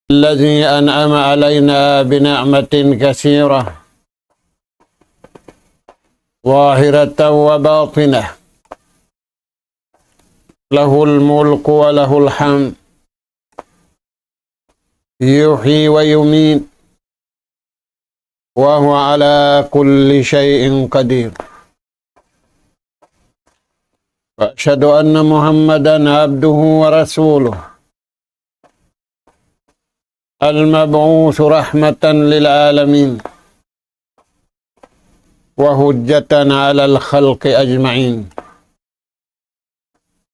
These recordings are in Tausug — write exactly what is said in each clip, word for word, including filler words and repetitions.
الذي أنعم علينا بنعمة كثيرة ظاهرة وباطنة، له الملك وله الحمد، يحيي ويميت، وهو على كل شيء قدير. وأشهد أن محمدا عبده ورسوله، المبعوث رحمة للعالمين وحجة على الخلق أجمعين،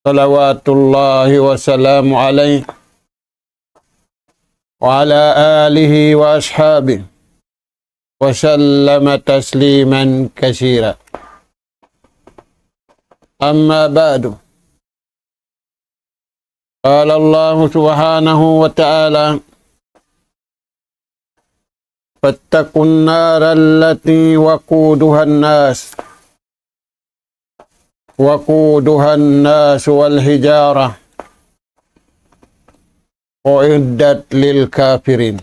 صلوات الله وسلامه عليه وعلى آله وأصحابه وسلم تسليما كثيرا. أما بعد، قال الله سبحانه وتعالى: فاتقوا النار التي وقودها الناس وقودها الناس والحجارة، أعدت للكافرين،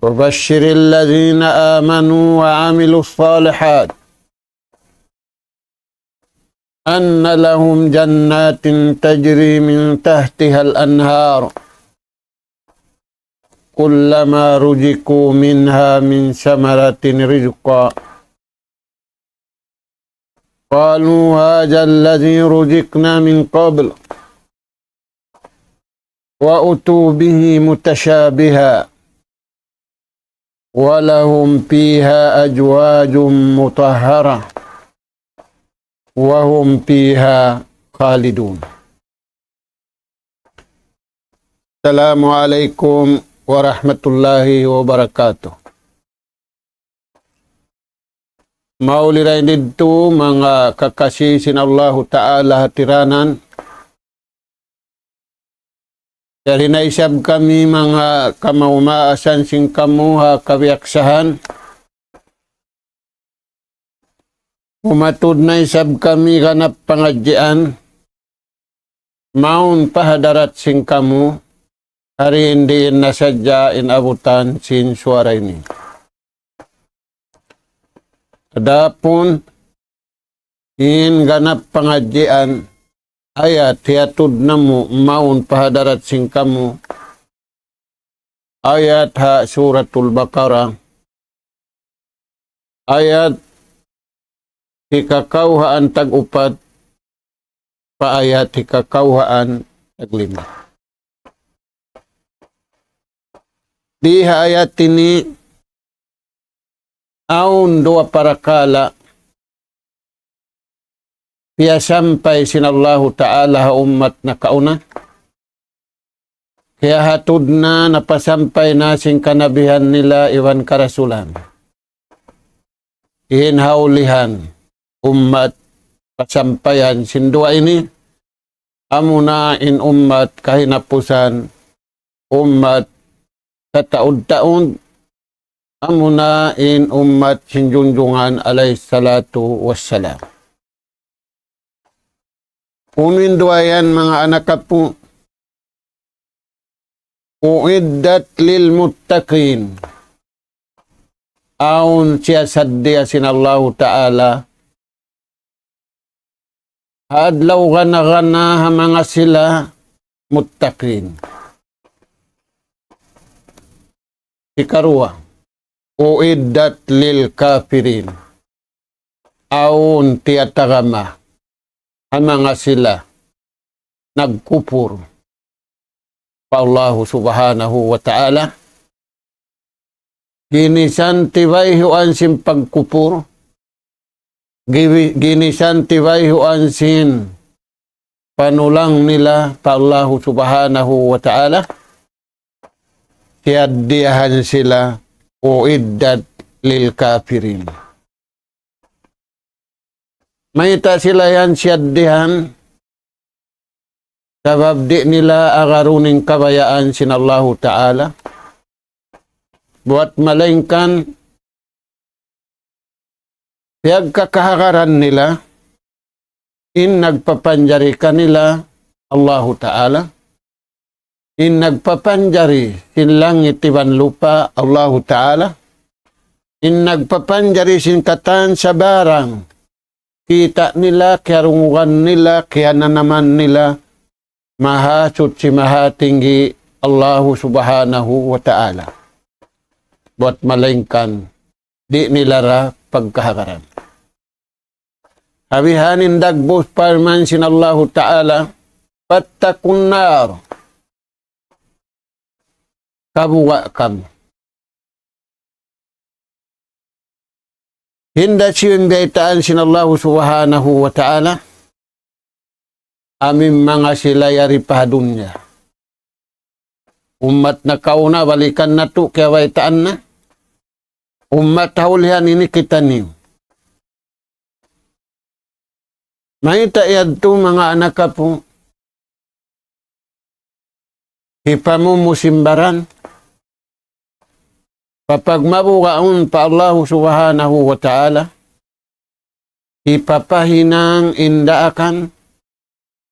وبشر الذين آمنوا وعملوا الصالحات أن لهم جنات تجري من تحتها الأنهار كلما رزقوا منها من ثمرة رزقا قالوا هذا الذي رزقنا من قبل وأتوا به متشابها ولهم فيها أزواج مطهرة وهم فيها خالدون. السلام عليكم ورحمة الله وبركاته. Mauli dayn didtu, manga kakasi sin Allahu Ta'ala hatiranan. Yari na isab kami manga kamaas-maasan sin kamu ha kabiyaksahan. Umatud na isab kami ganap pangadjian. Mawn pa hadarat sin kamu, hari in diin na sadja in abutan sin suwara ini. Adapun in ganap pangadjian, ayat hiyatud namu' mawn pa hadarat sin kamu, ayat ha Suratul Baqarah, ayat hikakawhaan tag-upat pa ayat hikakawhaan taglima. Di ha ayat ini, awn duwa parakala' piyasampay sin Allahu Ta'ala ha ummat nakauna. Kiyahatud na, napasampay na sin kanabihan nila iban karasulan. In ha ulihan ummat pasampayan sin duwa ini, amuna in ummat kahinapusan, ummat sataud-taud, amuna in ummat sin Junjungan alayhi salatu wassalam. Unu in duwa yan, manga anak apu'? أعدت للمتقين. Awn siyasaddiya sin Allahu Ta'ala ha adlaw gana-gana ha manga sila muttaqin. Hikaruwa, أعدت للكافرين. Awn tiyatagama ha manga sila nagkupur pa Allahu Subhanahu wa Ta'ala. Ginisan tibayhuan sin pagkupur, giwi-, ginisan tibayhuan sin panulang nila pa Allahu Subhanahu wa Ta'ala, siyaddiyahan sila, أعدت للكافرين. Mayta' sila yan siyaddihan? Sabab di' nila agarun in kabayaan sin Allahu Ta'ala. Buwat malaingkan piyagkakahagaran nila in nagpapanjari kanila Allahu Ta'ala. In nagpapanjari sin langit iban lupa', Allahu Ta'ala. In nagpapanjari sin katan sabarang kita' nila, kiyarungugan nila, kiyananaman nila, Mahasuchi, Mahatinggi Allahu Subhanahu wa Ta'ala. Buat malaingkan di' nila ra pagkahagaran. Abihanin dagbus parman sin Allahu Ta'ala, فاتقوا النار. Kabuga' kamu. Hinda siyu in biyaytaan sin Allahu Subhanahu wa Ta'ala, amu in manga sila yari pa dunya. Ummat nakauna, balikan natu', kiyabaytaan na. Ummat ha ulihan ini kitaniyu. Mayta' yadtu manga anak apu', hipamumusimbaran, papagmabugaun pa Allahu Subhanahu wa Ta'ala, hipapahinang in daakan,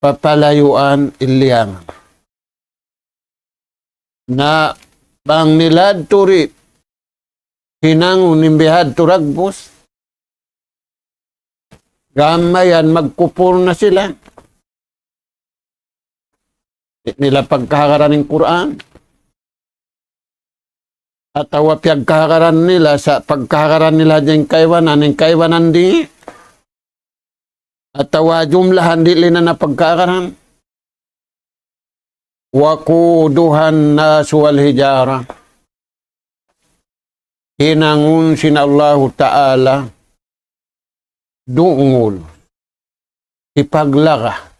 papalayuan in liyangan. Na bang nila turi hinangun in bihadtu dagbus, gam mayan magkupur na sila. Di' nila pagkahagaran in Qur'an. Atawa piyagkahagaran nila, sa' pagkahagaran nila in kaibanan, in kaibanan di'. Atawa jumlahan di' nila na pagkahagaran. وقودها الناس والحجارة. Hinangun sin Allahu Ta'ala dungul, hipaglaga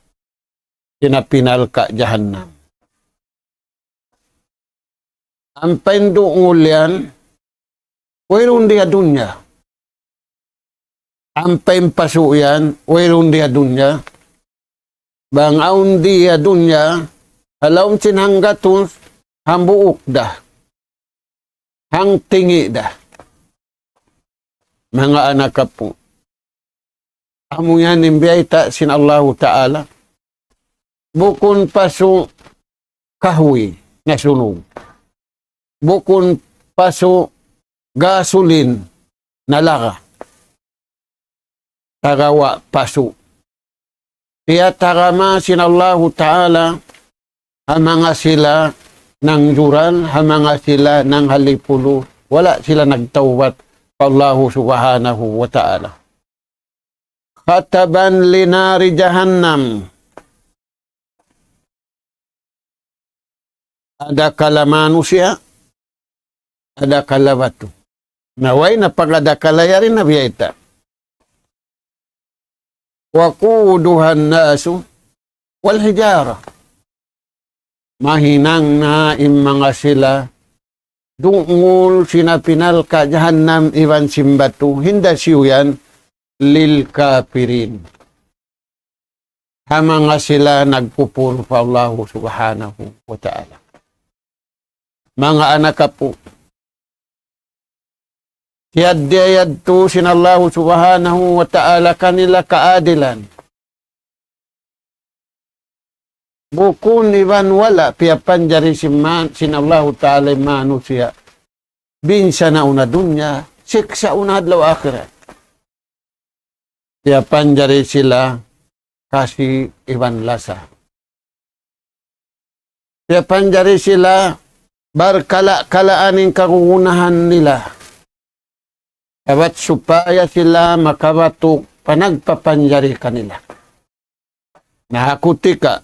sin api narka' jahannam. Ampa in dungul yan, wayruun di ha dunya. Ampa in pasu' yan, wayruun di ha dunya. Bang awn di ha dunya, ha lawm sin hanggatus, hambuuk da. Hangtingi' da. Manga anak apu'. Amu yan in biyayta' sin Allahu Ta'ala. Bukun pasu' kahuy nasunug. Bukun pasu' gasulin nalaga. Tagawa' pasu'. Tiyatagama sin Allahu Ta'ala ha manga sila nangjural, ha manga sila nanghalipulu, wala' sila nagtawbat pa Allahu Subhanahu wa Ta'ala. خطبا لنار جهنم. Adakala manusiya', adakala batu. Na way na pag-adakala yari na biyayta'. وقودها الناس والحجارة. Mahinang na in manga sila dungul sin api narka' jahannam iban sin batu, hinda siyu yan, للكافرين. Ha manga sila nagkupur pa Allahu Subhanahu wa Ta'ala. Manga anak apu'. Tiyaddiya yadtu sin Allahu Subhanahu wa Ta'ala kanila kaadilan. Bukun iban wala' piyapanjari sin man-, sin Allahu Ta'ala manusiya'. Binsana' ha dunya, siksa' ha adlaw akhirat. Piyapanjari sila kasi iban lasa. Piyapanjari sila barkala'-kalaan in kagunahan nila. Sabat supaya sila makabatuk pa nagpapanjari kanila. Na ha kutika,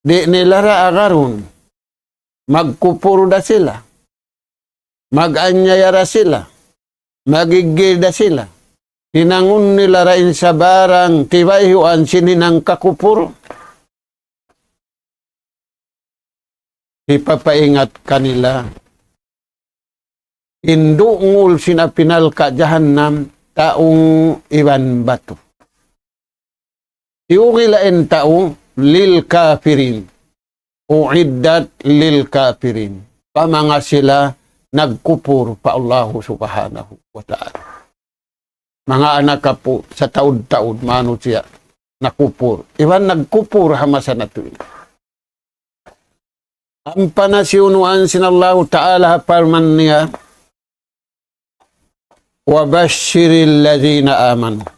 di' nila ra agarun, magkupur da sila, mag-anyaya da sila, magigil da sila. Hinangun nila ra in sabarang kibayhuan sin hinang kakupur. Hipapaingat kanila in dungul sin api narka' jahannam, tau iban batu. Tiyugila in tau, للكافرين. أعدت للكافرين. Pa manga sila nagkupur pa Allahu Subhanahu wa Ta'ala. Manga anak apu', sataud-taud manusiya' nakupur. Iban nagkupur ha masa natu' ini. Ampa na siyunuan sin Allahu Ta'ala ha parman niya, وبشر الذين آمنوا.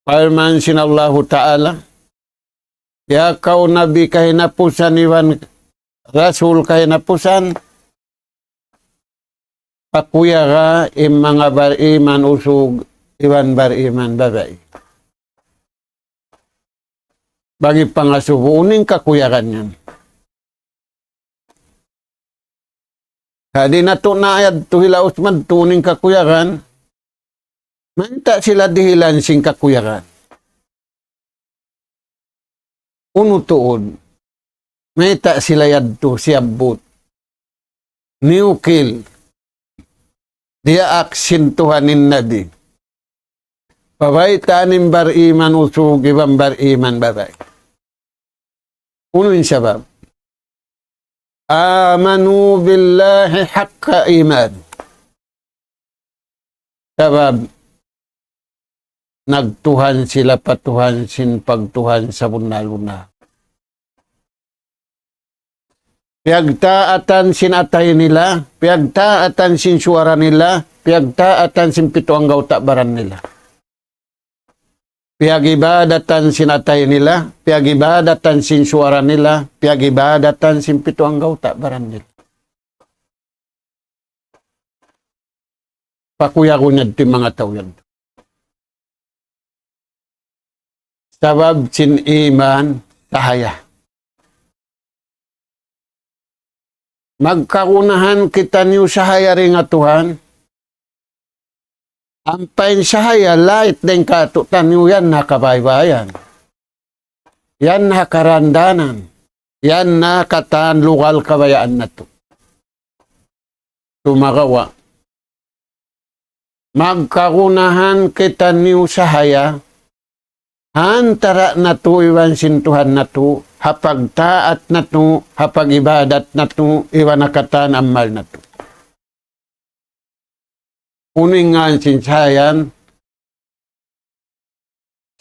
Parman sin Allahu Ta'ala, ya kaw Nabi kahinapusan iban Rasul kahinapusan, pakuyaga in manga bariman usug iban bariman babai. Bang pangasubu, unu in kakuyagan yan? Kadi natu' na yadtu hilaus madtu unu in kakuyagan, mayta' sila dihilan sin kakuyagan? Unu tuud, mayta' sila yadtu siyabbut? Niyukil, diyaak sin Tuhan in Nabi. Pabaytaan in bariman usug iban bariman babai. Unu in sabab? آمنوا بالله حق إيمانه. Sabab nagtuhan sila pa Tuhan sin pagtuhan sabunnal-bunnal. Piyagtaatan sin atay nila, piyagtaatan sin suwara nila, piyagtaatan sin pitu anggawta' baran nila. Piyagibadatan sin atay nila, piyagibadatan sin suwara nila, piyagibadatan sin pitu anggawta' baran nila. Pakuyagun yadtu in manga tau yadtu. Sabab sin iman sahaya. Magkagunahan kitaniyu sahaya dayn ha Tuhan. Ampa in sahaya, lait dayn kātu'niyu yan ha kabaybayan. Yan ha karandanan. Yan na katan lugal kabayaan natu'. Sumagawa', magkagunahan kitaniyu sahaya, ha antara' natu' iban sin Tuhan natu', ha pagtaat natu', ha pag-ibadat natu', iban ha katan amal natu'. Unu in ngān sin sahaya yan?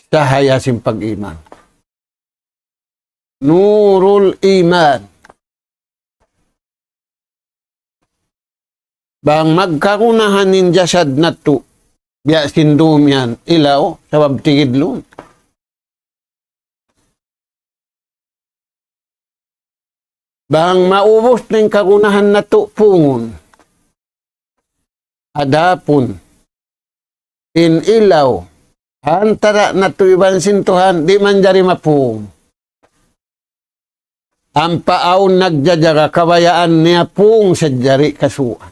Sahaya sin pag-iman. Nurul iman. Bang magkagunahan in jasad natu', biya' sin dum yan, ilaw, sabab tigidlun. Bang maubus na in kagunahan natu', pungun. Adapun in ilaw, ha antara' natu' iban sin Tuhan, di' manjari mapung. Ampa awn nagjajaga, kabayaan niya pung sadja di' kasuan.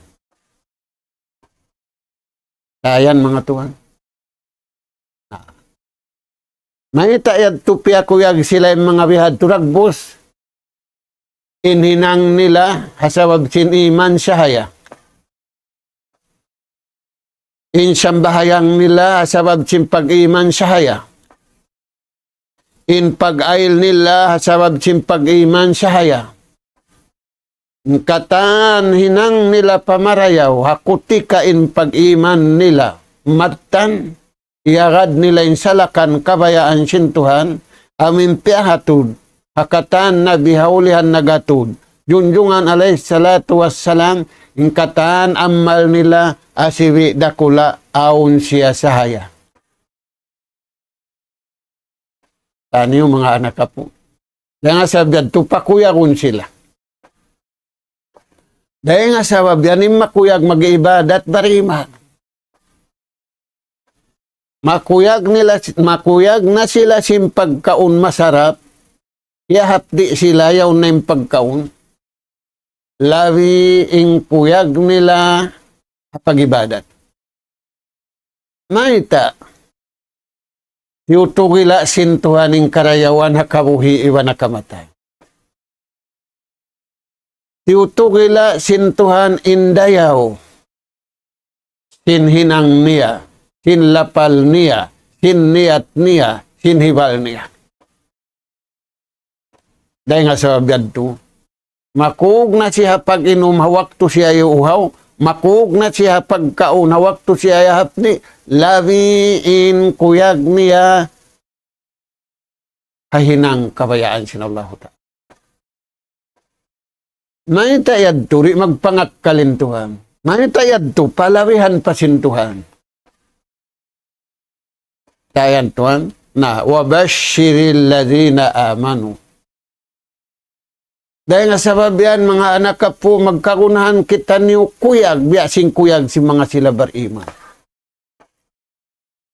Dayn ha manga tuwan. Mayta' yadtu piyakuyag sila in manga bihadtu dagbus? In hinang nila ha sabab sin iman sahaya. In sambahayang nila ha sabab sin pag-iman sahaya. In pag-ayil nila ha sabab sin pag-iman sahaya. In katan hinang nila pamarayaw, ha kutika in pag-iman nila mattan, iyagad nila in salakan kabayaan sin Tuhan, amu in piyahatud ha katan Nabi ha ulihan nagatud, Junjungan alayhi salatu wassalam, in katan amal nila asibi' dakula' awn siya sahaya. Taniyu manga anak apu'. Dayn ha sabab yadtu pakuyagun sila. Dayn ha sabab yan in makuyag mag-ibadat bariman. Makuyag nila, makuyag na sila sin pagkaun masarap, iyahapdi' sila yaun na in pagkaun. Labi in kuyag nila ha pag-ibadat. Mayta'? Tiyutugila' sin Tuhan in karayawan ha kabuhi' iban ha kamatay. Tiyutugila' sin Tuhan in dayaw sin hinang niya, sin lapal niya, sin niyat niya, sin hibal niya. Dayn ha sabab yadtu, makug na siya ha pag-inum ha waktu siya iyuuhaw, makug na siya ha pagkaun ha waktu siya iyahapdi', labi in kuyag niya ha hinang kabayaan sin Allahu Ta'ala. Mayta' yadtu, di' magpangakkal in Tuhan. Mayta' yadtu, palabihan pa sin Tuhan. Dayan Tuhan, na, وَبَشِّرِ الَّذِينَ آمَنُوا. Dayn ha sabab yan, manga anak apu', magkagunahan kitaniyu kuyag, biya' sin kuyag sin manga sila bariman.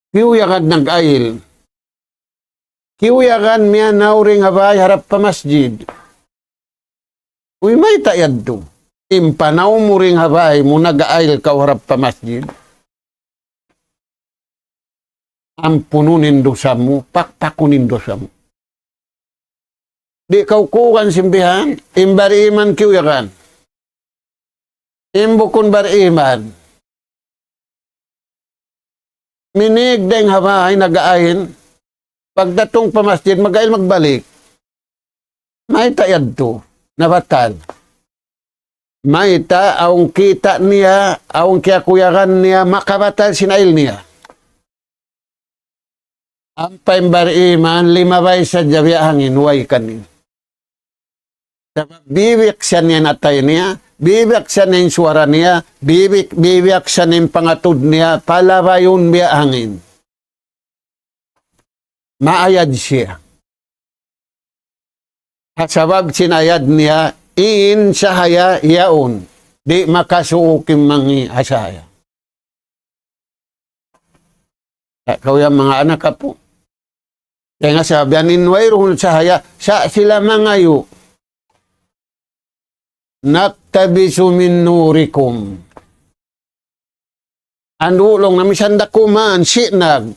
Kiyuyagan nag-ayil. Kiyuyagan miyanaw dayn ha bāy harap pa masjid. Uy, mayta' yadtu? In panaw mu dayn ha bāy mu, nag-ayil kaw harap pa masjid. Ampunun in dusa mu, pakpakun in dusa mu. Di' kaw kuugan sin bihan, in bariman kiyuyagan. In bukun bariman. Minig dayn ha bāy, nag-ayil. Pagdatung pa masjid, mag-ayil magbalik. Mayta' yadtu, nabatal. Mayta', awn kita' niya, awn kiyakuyagan niya, makabatal sin ayil niya. Ampa in bariman, limabay sadja biya' hangin, way kaniya. Sabab bibiyaksa niya in atay niya, bibiyaksa niya in suwara niya, bibik-, bibiyaksa niya in pangatud niya, palabayun biya' hangin. Maayad siya. Ha sabab sin ayad niya, in sahaya yaun. Di' makasuuk in mangi' ha sahaya. Kaw yan manga anak apu'. Kaya nga sabi, in wayruun sahaya, sa' sila mangayu'. نقتبس من نوركم. Andu' laung nami, sanda kuman, sinag.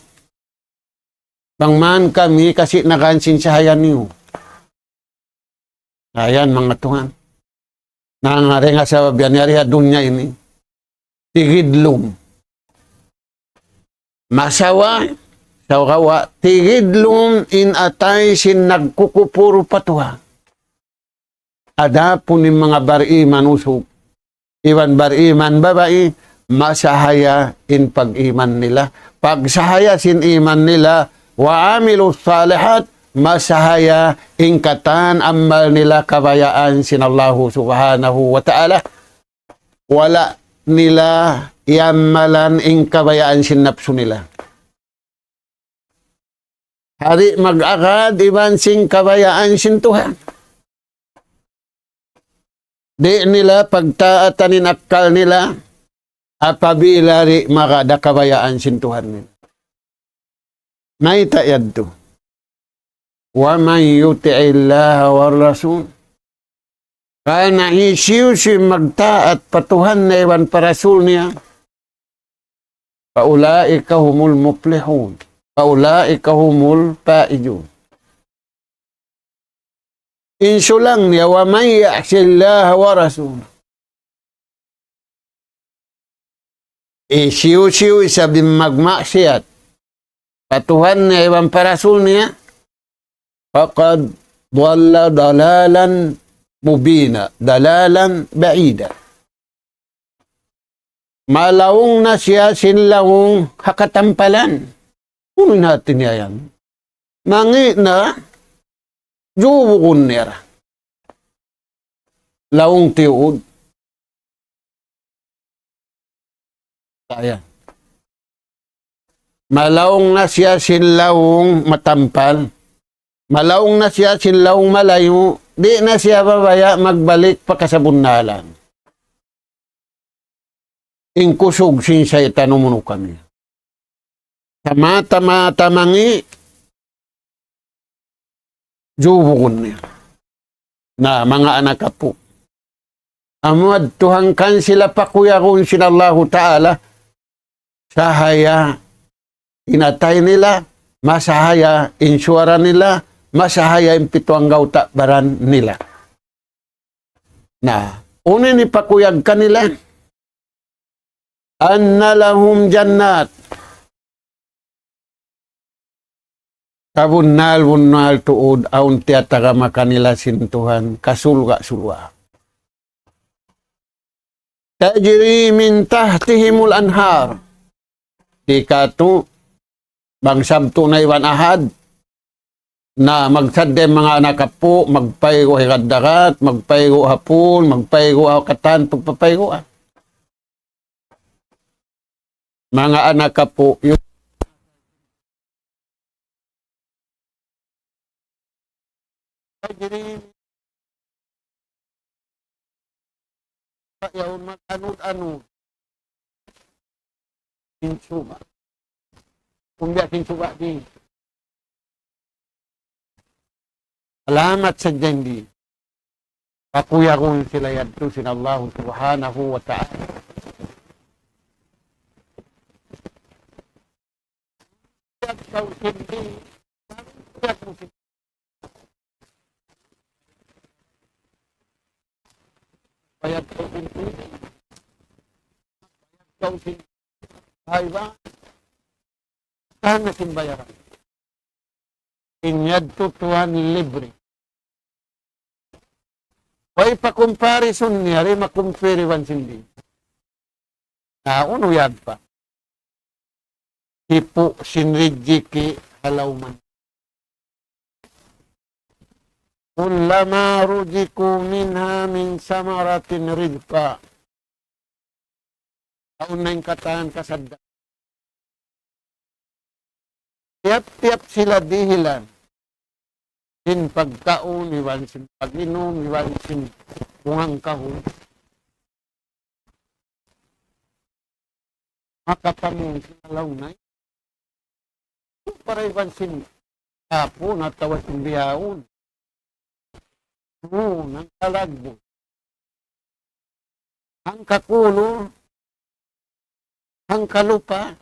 Bang man kami kasinagan sin sahaya niyu. Ayan, manga tuwan. Nangaring ha sabab yan, yari ha dunya ini. Tigidlum. Masawa, sawgawa', tigidlum in atay sin nagkukupur pa Tuhan. Adapun in manga bariman usug, iban bariman babai, masahaya in pag-iman nila. Pagsahaya sin iman nila, وعملوا الصالحات, masahaya in katan amal nila kabayaan sin Allahu Subhanahu wa Ta'ala. Wala' nila iyamalan in kabayaan sin napsu nila. Di' mag-agad iban sin kabayaan sin Tuhan. Di' nila pagtaatan in akkal nila apabila di' magad ha kabayaan sin Tuhan nila. Mayta' yadtu? ومن يطع الله والرسول. Karna' hisiyu-siyu in magtaat pa Tuhan niya iban pa Rasul niya, فأولئك هم المفلحون. فأولئك هم الفائزون. In sulang niya, ومن يعص الله ورسوله. Hisiyu-siyu isab in magmaksiyat pa Tuhan niya iban pa Rasul niya, فقد ضل ضلالا مبينا، ضلالا بعيدا. Malaung na siya sin laung ha katampalan. Unu in hati niya yan? Mangi' na, jubugun niya ra. Laung tiyuud. Ayan. Malaung na siya sin laung matampal. Malaung na siya sin laung malayu'. Di' na siya mabaya' magbalik pa kasabunnalan. In kusug sin saytan umunu kami. Sa mata-mata mangi', jubugun niya. Na, manga anak apu'. Amu yadtu hangkan sila pakuyagun sin Allahu Ta'ala, sahaya in atay nila, masahaya in suwara nila, masahaya in pitu anggawta' baran nila. Na, unu in hipakuyag kanila? أن لهم جنات. Kabunnal-bunnal tuud awn tiyatagama kanila sin Tuhan, kasulga'-sulga'. تجري من تحتهم الأنهار. Di' katu', bang Sabtu na iban Ahad, Na, magsaddi manga anak apu', magpaygu' higad dagat, magpaygu' hapun, magpaygu' ha katan, pagpapayguan. Manga anak apu', yu-, yaun mag-anud-anud. Sinsuba. Kung biya' sinsuba di. Salamat sa' jandi. Pakuyagun sila yadtu sin Allah Subhanahu wa Ta'ala. Bayad kaw sin tubig. Bayad kaw sin haywan. Saan na sin bayaran? In yadtu tuwan libre. Way pa comparison niya, di' makumpiri iban sin di. Na, unu yadtu pa? Hipu' sin rijiki' ha lawm. كلما رزقوا منها من ثمرة رزقا. Awn na in katan kasadda. Tiyap-tiyap sila dihilan sin pagkaun, iban sin pag-inum, iban sin bunga kahun. Makatamu sin alaw na. Para iban sin hapun atawa sin bihaun. Uu, nangkalaggu'. Hangkakulu, hangkalupa,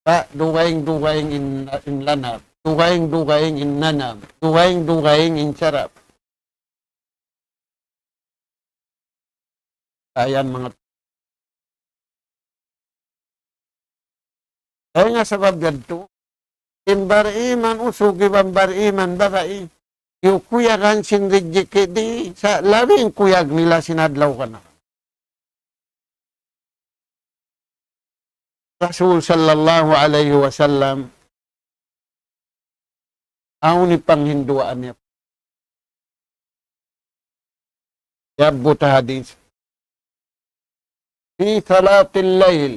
pa, dugaing-dugaing in, in lanab, dugaing-dugaing in nanam, dugaing-dugaing in sarap. Ayan manga. Ay nga sabab yadtu, in bariman usug iban bariman babai, yu kuyagan sin rijiki' di, sa' labi in kuyag nila sin adlaw kana. Rasul sallallahu alayhi wasallam, awn panghinduan niya. Yabbut hadis. في ثلث الليل.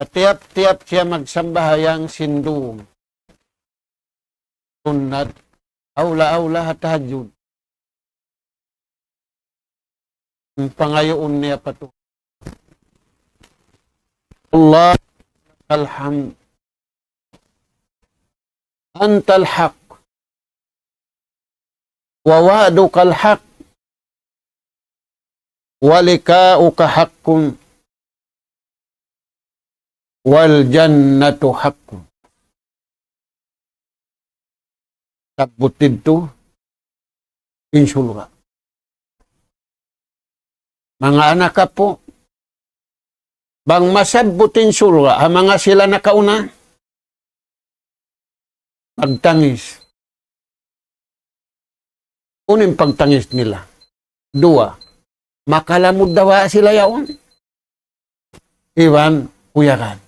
Tiyap-tiyap siya magsambahayang sin dum. Sunnat. Awla-awla ha tahajjud. In pangayuun niya pa Tuhan. اللهم لك الحمد. أنت الحق. ووعدك الحق. ولقاؤك حق. والجنة حق. Sabbut didtu in surga'. Manga anak apu', bang masabbut in surga' ha manga sila nakauna, magtangis. Unu in pagtangis nila? Duwa. Makalamud da ba sila yaun? Iban kuyagan.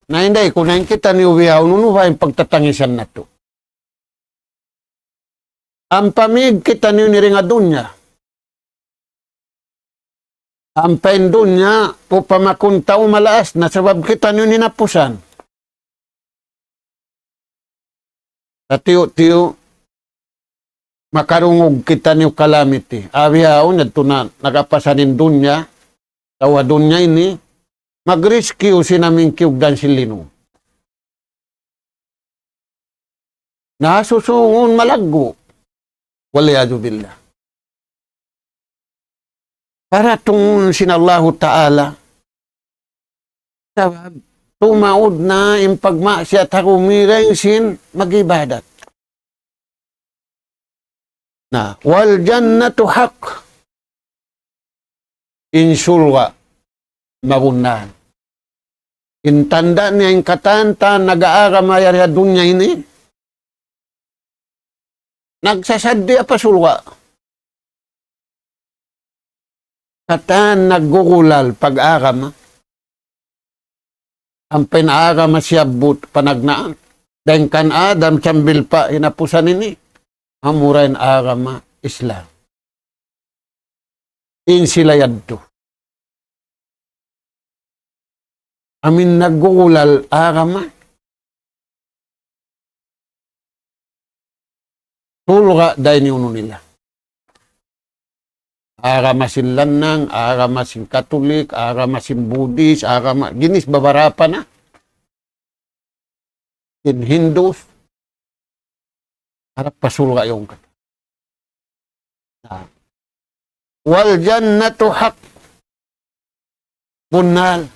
Na, inday ku na in kitaniyu bihaun, unu ba in pagtatangisan natu'? Ampa mig kitaniyu ini dayn ha dunya. Ampa in dunya, upama kunu' tau malaas na sabab kitaniyu ini hinapusan. Sa' tiyu'-tiyu', makarungug kitaniyu calamity. Awi haun, yadtu na nakapasan in dunya, tau ha dunya ini, mag-rescue sin amu in kiyugdan sin linu. Na susungun malaggu'. والعياذ بالله. Paratungun sin Allahu Ta'ala. Sabab, tumaud na in pagmaksiyat ha gumiring sin mag-ibadat. Na, والجنة حق. In surga' mabunnal. In tanda' niya in katan-katan nag-aagama yari ha dunya ini, nagsasaddi pa surga'. Katan naggugulal pag-agama. Ampa in agama siyabbut panagnaan. Dayn kan Adam sambil pa hinapusan ini, amura in agama Islam. In sila yadtu. Amu in naggugulal agama. Surga' da ini unu nila. Agama sin Lannang, agama sin Katolik, agama sin Buddhist, agama ginis babarapa na. Sin Hindus, harap pa surga' yaun katu'. Na. والجنة حق. Bunnal.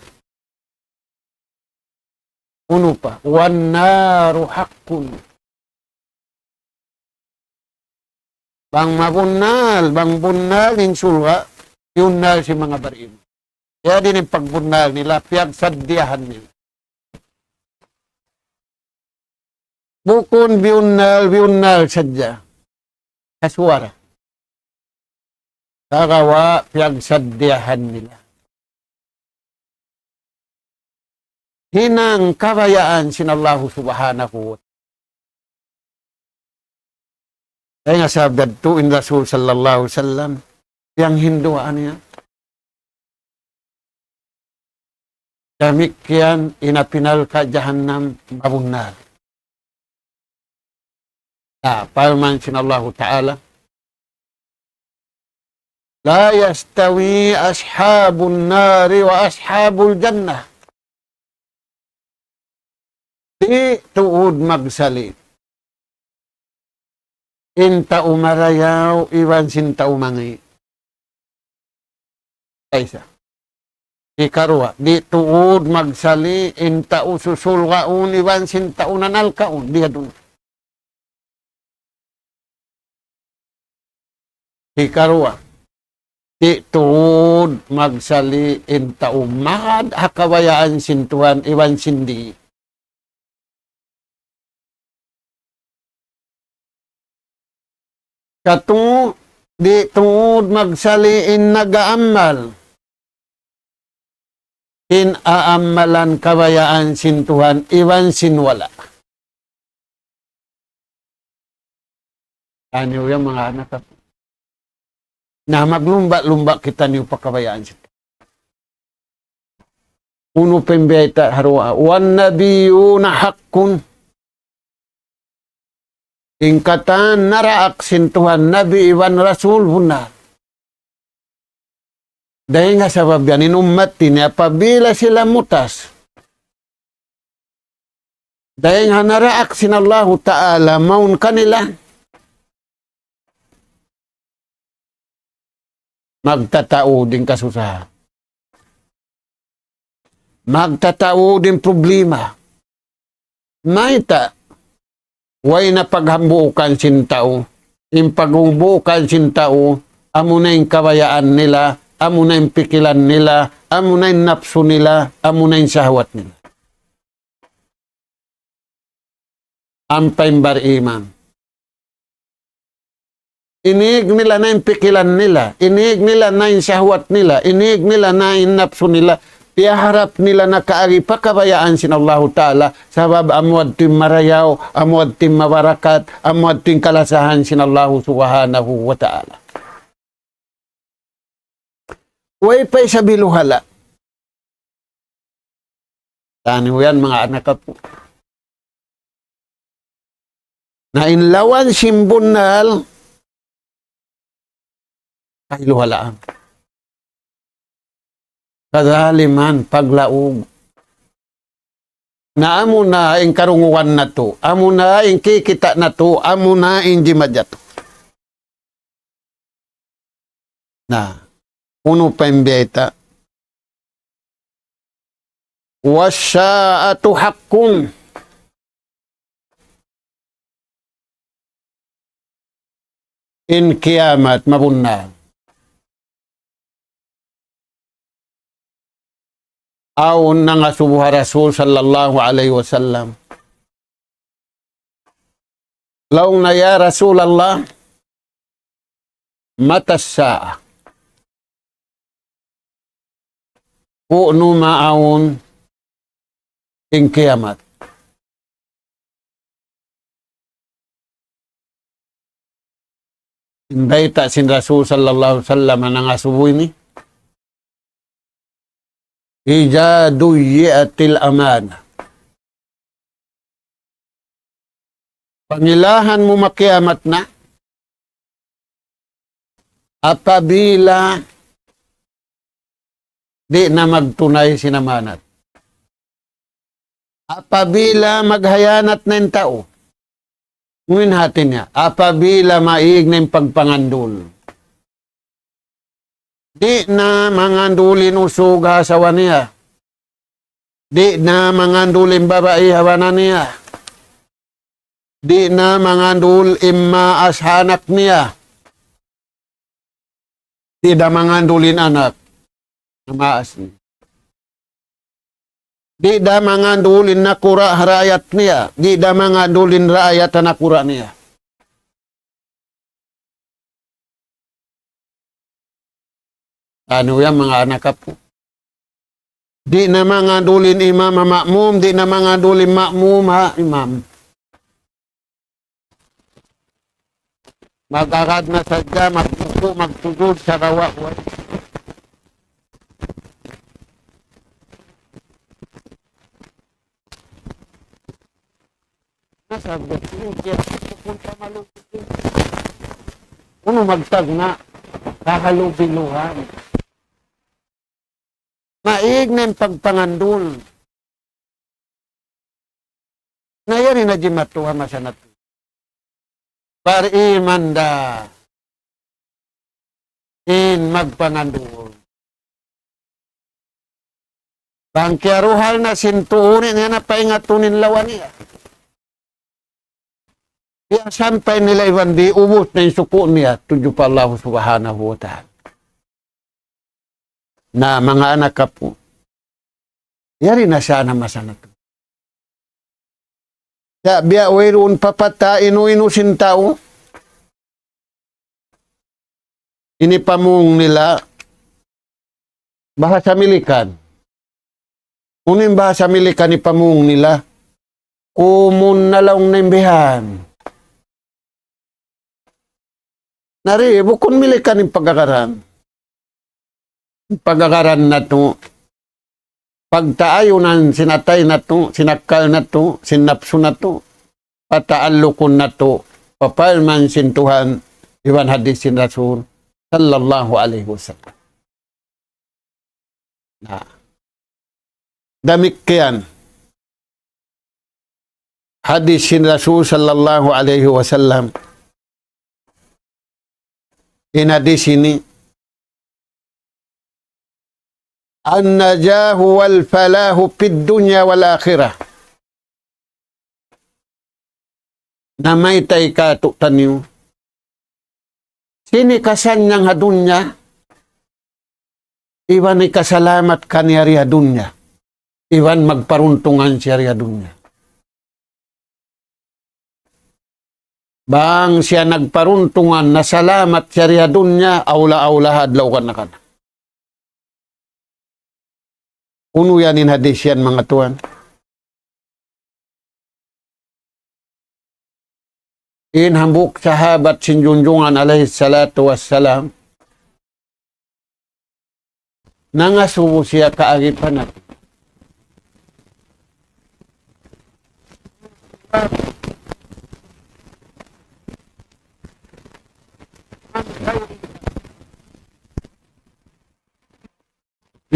Unu pa? والنار حق. Bang mabunnal, bang bunnal in surga', biyunnal sin manga bariman. Jadi in pagbunnal nila, piyagsaddiyahan nila. Bukun biyunnal, biyunnal sadja. Kasuwara. Sagawa' piyagsaddiyahan nila. Hinang kabayaan sin Allahu Subhanahu wa Ta'ala. Kaya nga sabda tu in Rasul sallallahu alayhi wasallam, yang hinduan niya. Damikkiyan in api narka' jahannam mabunnal. Na, parman sin Allahu Ta'ala, لا يستوي أصحاب النار وأصحاب الجنة. Di' tuud magsali' in tau marayaw iban sin tau mangi'. Isa. Hikaruwa, di' tuud magsali' in tau susurgaun iban sin tau nanarkaun. Di' tuud. Hikaruwa, di' tuud magsali' in tau magad ha kabayaan sin Tuhan iban sin di'. Katu', di' tuud magsali' in nag-aamal sin aamalan kabayaan sin Tuhan iban sin wala'. Taniyu yan, manga anak aku. Na maglumba'-lumba' kitaniyu pa kabayaan sin Tuhan. Unu pa in biyayta' ha duwa, والنبيون حق. In katan naraak sin Tuhan, Nabi iban Rasul bunnal. Dayn ha sabab yan in ummat ini apabila sila mutas dayn ha naraak sin Allahu Ta'ala mawn kanila, magtataud in kasusahan. Magtataud in problema. Mayta'? Way na paghambuukan sin tau. In paghambuukan sin tau, amuna in kabayaan nila, amuna in pikilan nila, amuna in napsu nila, amuna in sahwat nila. Ampa in bariman, inig nila na in pikilan nila, inig nila na in sahwat nila, inig nila na in napsu nila, piyaharap nila na kaagi pa kabayaan sin Allahu Ta'ala, sabab amu yadtu in marayaw, amu yadtu in mabarakat, amu yadtu in kalasahan sin Allahu Subhanahu wa Ta'ala. Way pa isab hiluhala'. Taniyu yan, manga anak aku. Na in lawan sin bunnal, kahiluhalaan. Kazaliman, paglaug. Na amuna in karungugan natu', amuna in kikita' natu', amuna in jimajatu. Na, unu pa in biyayta'? والساعة حق. In kiyamat mabunnal. Awn nangasubu ha Rasul sallallahu alayhi wasallam. Laung niya, "Ya Rasulallah, متى الساعة؟" Unu maawn in kiyamat. In bayta' sin Rasul sallallahu alayhi wasallam nangasubu ini, إذا ضيعت الأمانة. Pangilahan mu makiyamat na, apabila di' na magtunay sin amanat. Apabila maghiyanat na in tau. Unu in hati niya? Apabila maig na in pagpangandul. Di' na mangandul in usug ha asawa niya. Di' na mangandul in babai ha bana niya. Di' na mangandul in maas ha anak niya. Di' da mangandul in anak ha maas niya. Di' da mangandul in nakura' ha raayat niya. Di' da mangandul in raayat ha nakura' niya. Unu yan, manga anak apu'? Di' na mangandul in imam ha ma'mum, di' na mangandul in ma'mum ha imam. Mag-agad na sadja, magruku', magsujud, sarawa', way. Nasabda, "Sige, punta malupi." Unu magtagna', kahalubiluhan. Maig na in pagpangandul. Na yari na jimatu ha masa natu'. Bariman da in magpangandul. Bang kiyaruhal na sin tuu niya, niya na paingatun in lawa niya. Biya' sampay nila iban di' ubus na in suku' niya tudju pa Allah Subhanahu wa Ta'ala. Na manga anak apu'. Yari na sana masa natu'. Sa' biya' wayruun papata inu-inu sin tau. Ini pamung nila bahasa Milikan. Unu in bahasa Milikan ini pamung nila? Kumun na laung na in bihan. Na di', bukun Milikan in pag-agaran. Pag-agaran natu', pagtaayunan sin atay natu', sin akkal natu', sin napsu natu', pataallukun natu', pa parman sin Tuhan, iban hadis sin Rasul, sallallahu alayhi wasallam. Na. Damikkiyan. Hadis sin Rasul sallallahu alayhi wasallam. In hadis ini, النجاح والفلاح في الدنيا والآخرة. Na mayta' katu'taniyu. Sin hikasannyang ha dunya, iban hikasalamat kaniya di ha dunya. Iban magparuntungan siya di ha dunya. Bang siya nagparuntungan, nasalamat siya di ha dunya, awla-awla ha adlaw kanakan. Unu yan in hadis yan, manga tuwan? In hambuuk sahabat sin Junjungan alayhi salatu wassalam, nangasubu siya kaagi pa Nabi.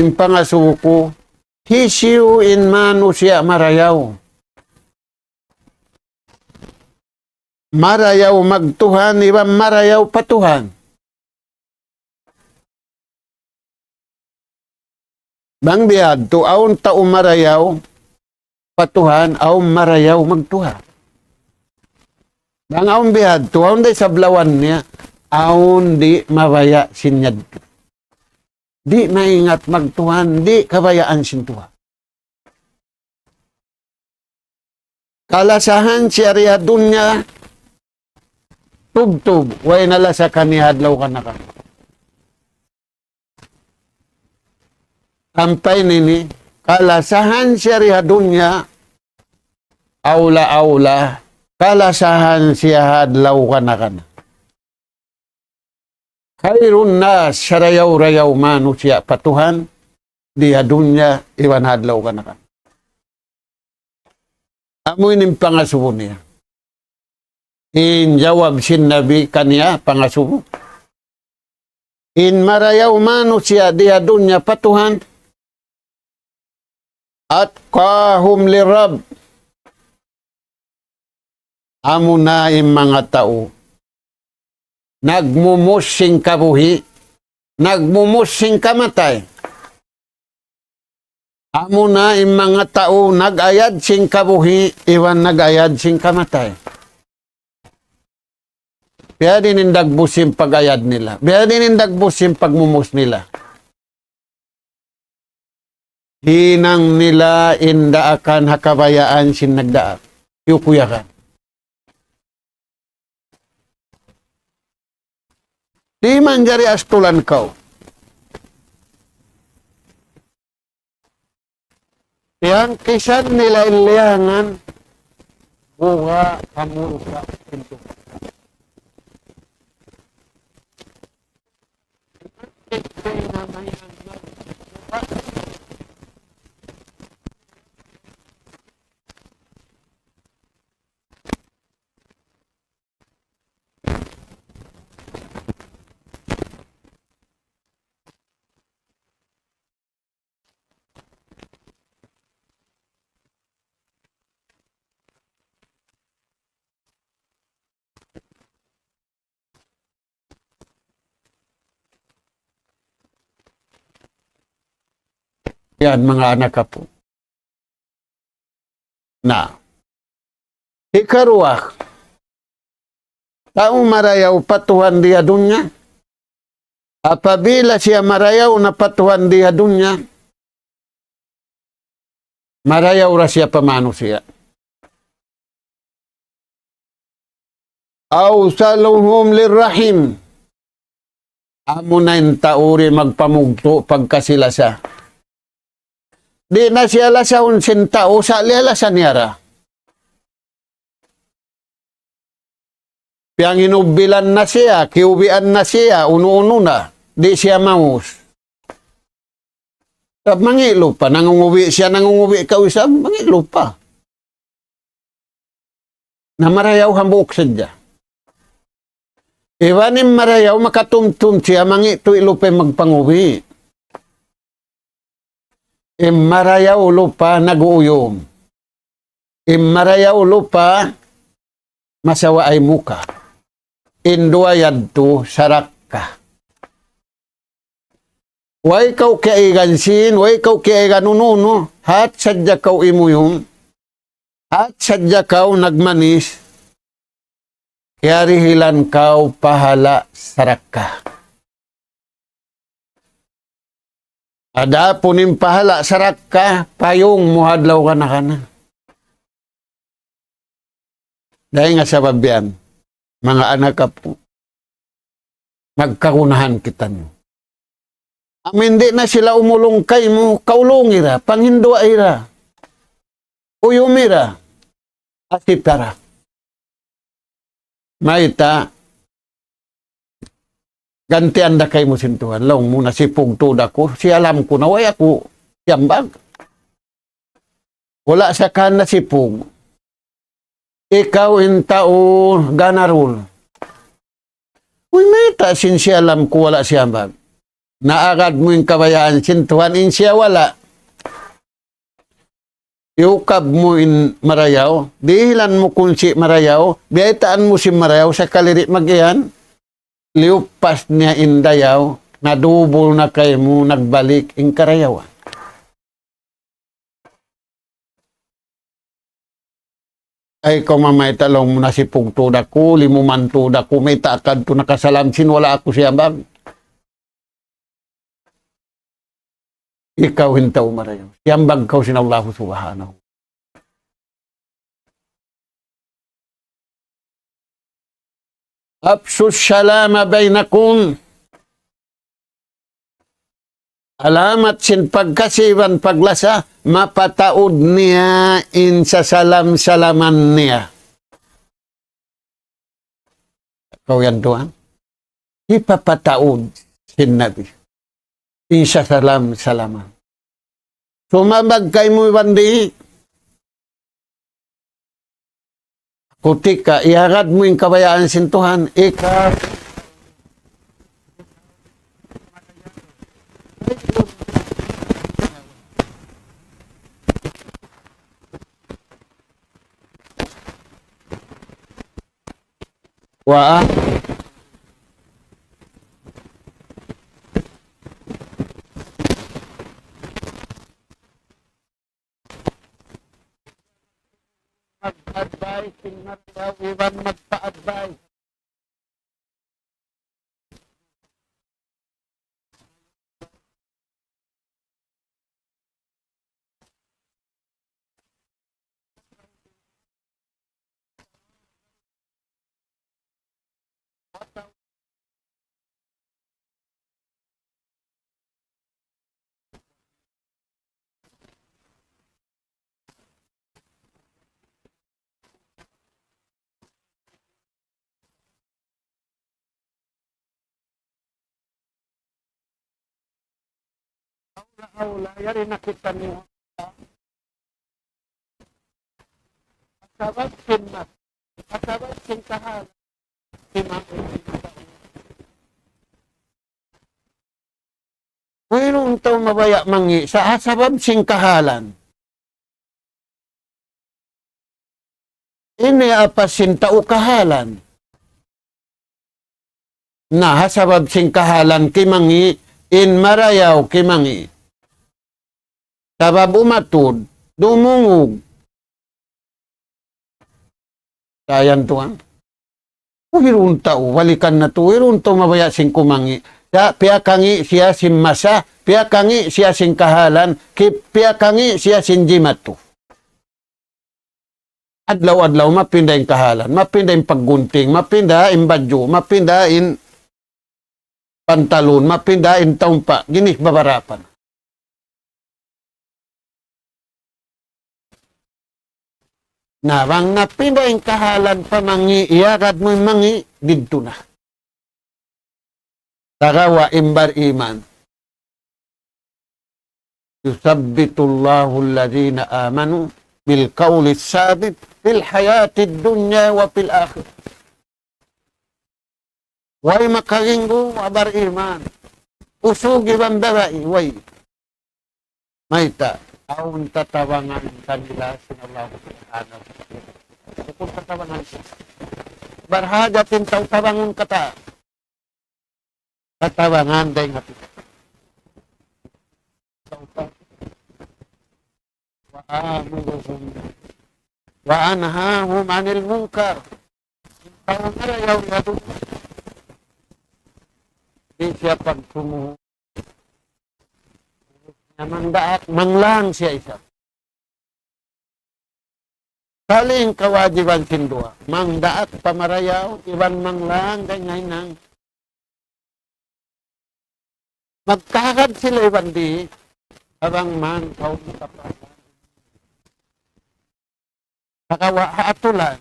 In pangasubu ku, hisiyu in manusiya' marayaw. Marayaw magtuhan, iban marayaw pa Tuhan. Bang bihadtu, awn tau marayaw pa Tuhan, awn marayaw magtuhan. Bang awn bihadtu, awn da isab lawan niya, awn di' mabaya' sin yadtu. Di' maingat magtuhan, di' kabayaan sin Tuhan. Kalasahan siya di ha dunya, tubtub, way na lasa kaniya adlaw kanakan. Sampay nini, kalasahan siya di ha dunya, awla-awla, kalasahan siya ha adlaw kana-kana. Khairun nas, sarayaw-rayaw manusiya' pa Tuhan, di ha dunya, iban ha adlaw kana-kana. Amu ini in pangasubu niya. In jawab sin Nabi kaniya pangasubu. In marayaw manusiya' di ha dunya pa Tuhan, atqahum lirab. Amuna in manga tau nagmumus sin kabuhi', nagmumus sin kamatay. Amuna in manga tau nag-ayad sin kabuhi', iban nag-ayad sin kamatay. Biya' diin in dagbus sin pag-ayad nila. Biya' diin in dagbus sin pagmumus nila. Hinang nila in daakan ha kabayaan sin nagdaak. Iyukuyagan. Di' manjari astulan kaw. Yang kisan nila in liyangan, bunga kamu rupa pintu. Yan, manga anak apu'. Na. Hikaruwa, tau marayaw pa Tuhan di ha dunya. Apabila siya marayaw na pa Tuhan di ha dunya, marayaw ra siya pa manusiya'. Awsaluhum lirrahim. Amuna in tau di' magpamugtu' pagkasi-lasa. Di' na siya lasahun sin tau, sa' liyalasa niya ra. Piyanginubbilan na siya, kiyubian na siya, unu-unu na. Di' siya maus. Sabab mangi' lupa, nangungubi' siya, nangungubi' kaw isab, mangi' lupa. Na marayaw hambuuk sadja. Iban in marayaw makatumtum siya, mangi' tuwi' lupa in magpangubi'. In marayaw lupa nag-uuyum. In marayaw lupa masawa ay muka. In duwa yadtu sarakka. Way kaw kiyaigan sin, way kaw kiyaigan unu-unu, hat sadja kaw imuyum, hat sadja kaw nagmanis, kiyarihilan kaw pahala' sarakka. Adapun in pahala' sarakka, payung mu ha adlaw kana-kana. Dayn ha sabab yan, manga anak apu', magkagunahan kitaniyu. Amu in di' na sila umulung kaymu, kaulungi ra, panghinduwai ra, uyumi ra, asipara. Mayta', gantian da kaymu sin Tuhan. Laung mu, nasipug tuud aku, siyalam ku na, way aku siyambag. Wala' sa kan nasipug. Ikaw in tau ganarul. Uy, mayta' sin siyalam ku wala' siyambag. Naagad mu in kabayaan sin Tuhan, in siya wala'. Iyukab mu in marayaw, dihilan mu kunsi' marayaw, biyaytaan mu sin marayaw, sakali di' mag-iyan, liyupas niya in dayaw, nadubul na kaymu, nagbalik in karayawan. Ay, kaw mamayta' laung mu nasipug tuud aku, limuman tuud aku, mayta' kadtu nakasalam sin wala' aku siyambag. Ikaw in tau marayaw. Siyambag kaw sin Allahu Subhanahu. أفشوا السلام بينكم. Alamat sin pagkasi iban paglasa, mapataud niya in sasalam-salaman niya. Kaw yan tuwan. Hipapataud sin Nabi. In sasalam-salaman. Sumambag kaymu iban di'. Kutika, iyagad mu in kabayaan sin Tuhan, ika. Wa mag-advise, in marayaw, iban magpa-advise. Awla, awla, yari na kitaniyu. Sabab sin mas, sabab sin kahalan. Wayruun tau mabaya' mangi' sa' ha sabab sin kahalan. Ini apa sin tau kahalan. Na, ha sabab sin kahalan kimangi', in marayaw kimangi'. Sabab umatud, dumungug. Sa' yan tuwan. Wayruun tau, balikan natu', wayruun tau mabaya' sin kumangi'. Sa' piyakangi' siya sin masa, piyakangi' siya sin kahalan, ki-, piyakangi' siya sin jimatu. Adlaw-adlaw, mapinda in kahalan, mapinda in paggunting, mapinda in badju', mapinda in pantalon, mapinda in taumpa', ginis babarapan. Na, bang napinda in kahalan pa mangi', iyagad mu in mangi', didtu na. Sagawa' in bar-iman. يثبت الله الذين آمنوا بالقول الثابت في الحياة الدنيا وفي الآخرة. Way makaginggu ha bar-iman. Usug iban babai, way. Mayta', awn tatabangan kanila sin Allah Subhanahu wa Ta'ala. Bukun tatabangan siya. Barhajat in tau tabangun katan. Tatabangan dayn ha Tuhan. وآمرهم وأنهاهم عن المنكر. Tau marayaw yadtu. Di' siya pagtumuhu. Na mangdaak, manglang siya isab. Saling kawajiban sin duwa. Mangdaak pa marayaw, iban manglang dayn ha hinang. Magkahagad sila iban di', abang man, kaw kapal. Sagawa' ha atulan.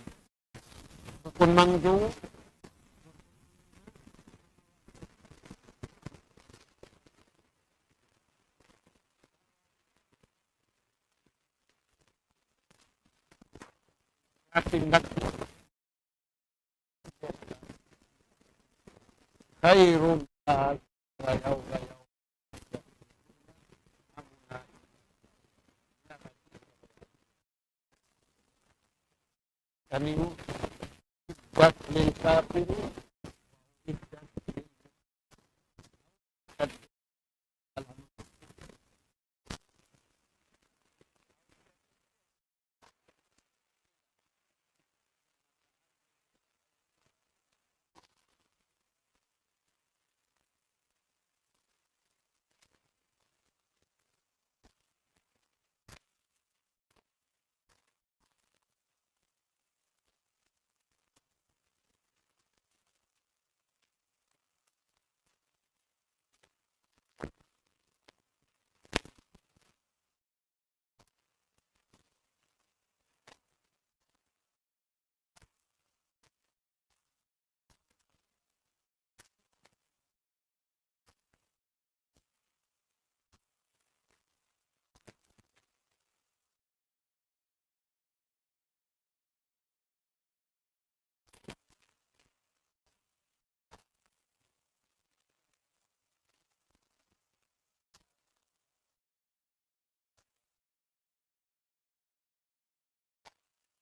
Bukun mangju'. Atin dak-, خير الله. Kaniyu, أعدت للكافرين